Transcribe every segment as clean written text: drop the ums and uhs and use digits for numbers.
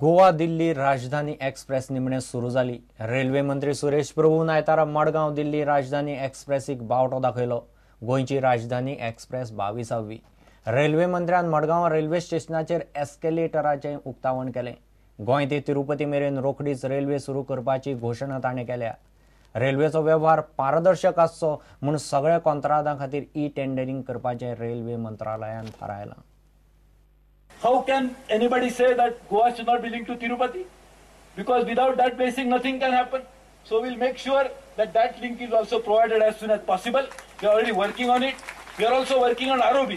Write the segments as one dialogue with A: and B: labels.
A: गोवा दिल्ली राजधानी express निमणे सुरू जाली. रेल्वे मंत्री सुरेश प्रभून आयतारा मडगांव दिल्ली राजधानी एक्सप्रेसीक बावटो दाखयलो. गोंयची राजधानी एक्सप्रेस 22वी. रेल्वे मंत्र्यान मडगांव रेल्वे स्टेशनाचेर एस्केलेटराचें उक्तावण केलें. गोंय ते तिरुपती मेरेन रोखडीच रेल्वे सुरू करपाची घोशणा ताणें केल्या. रेल्वेचो वेव्हार पारदर्शक आसचो म्हूण सगळ्या कोंत्रादां खातीर ई टेंडरिंग करपाचें रेल्वे मंत्रालयान थारायलां.
B: How can anybody say that Goa should not be linked to Tirupati? Because without that blessing, nothing can happen. So we'll make sure that that link is also provided as soon as possible. We are already working on it. We are also working on ROB.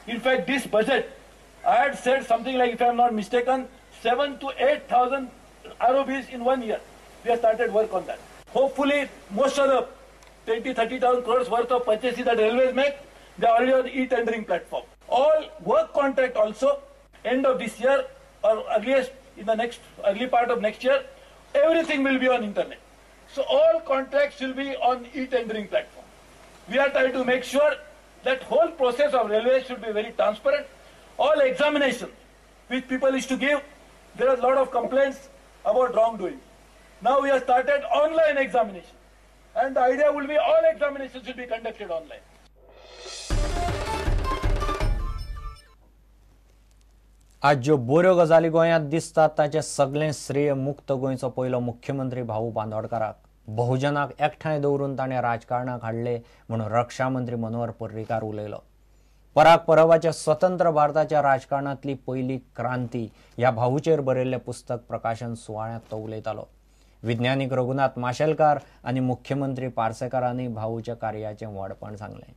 B: In fact, this budget, I had said something like, if I am not mistaken, 7,000 to 8,000 ROBs in 1 year. We have started work on that. Hopefully, most of the 20,000-30,000 crores worth of purchases that railways make, they are already on e-tendering platform. All work contract also, end of this year or earliest in the next early part of next year, everything will be on internet. So all contracts will be on e-tendering platform. We are trying to make sure that whole process of railways should be very transparent. All examinations which people used to give, there are a lot of complaints about wrongdoing. Now we have started online examination, and the idea will be all examinations should be conducted online.
A: आज ज्यो बऱ्यो गजाली गोंयांत दिसतात ताचें सगळें श्रेय मुक्त गोंयचो पयलो मुख्यमंत्री भाऊ बांदोडकाराक. बहुजनाक एकठांय दवरून ताणें राजकारणाक हाडले म्हूण रक्षा मंत्री मनोहर पर्रीकार उलयलो. पराग परबाच्या स्वतंत्र भारताच्या राजकारणांतली पयली क्रांती ह्या भाऊचेर बरयल्लें पुस्तक प्रकाशन सुवाळ्यांत तो उलयतालो. विज्ञानीक रघुनाथ माशेलकार आनी मुख्यमंत्री पार्सेकारांनी भाऊच्या कार्याचें व्हडपण सांगलें.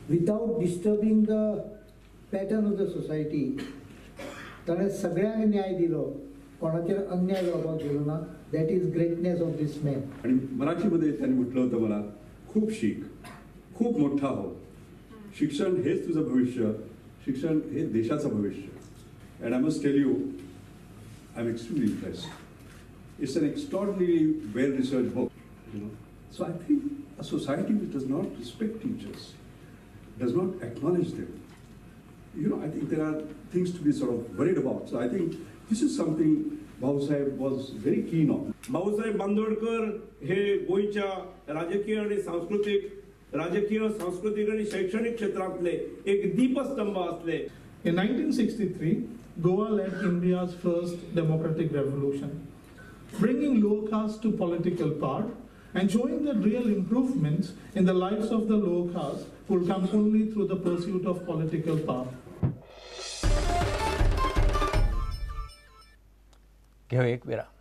C: Without disturbing the pattern of the society ताणें सगळ्यांक न्याय दिलो, कोणाचेर अन्याय जावपाक दिलो ना. That is greatness of this man.
D: आणि मराठीमध्ये त्यांनी म्हटलं होतं मला, खूप शिक, खूप मोठा हो, शिक्षण हेच तुझं भविष्य, शिक्षण हे देशाचं भविष्य. And I must tell you, I am extremely impressed. It's an extraordinarily well research book, you know. So I think a society which does not respect teachers, does not acknowledge them, you know, I think there are things to be sort of worried about. So I think this is something Bhausaheb was very keen on.
E: Bhausaheb Bandodkar हे गोंयच्या राजकीय आणि सांस्कृतिक, राजकीय, सांस्कृतिक आणि शैक्षणिक क्षेत्रांतले एक दीपस्तंभ असले.
F: In 1963, Goa led India's first democratic revolution, bringing lower caste to political power and showing that real improvements in the lives of the lower caste will come only through the pursuit of political power.
A: घेऊ एक विराम.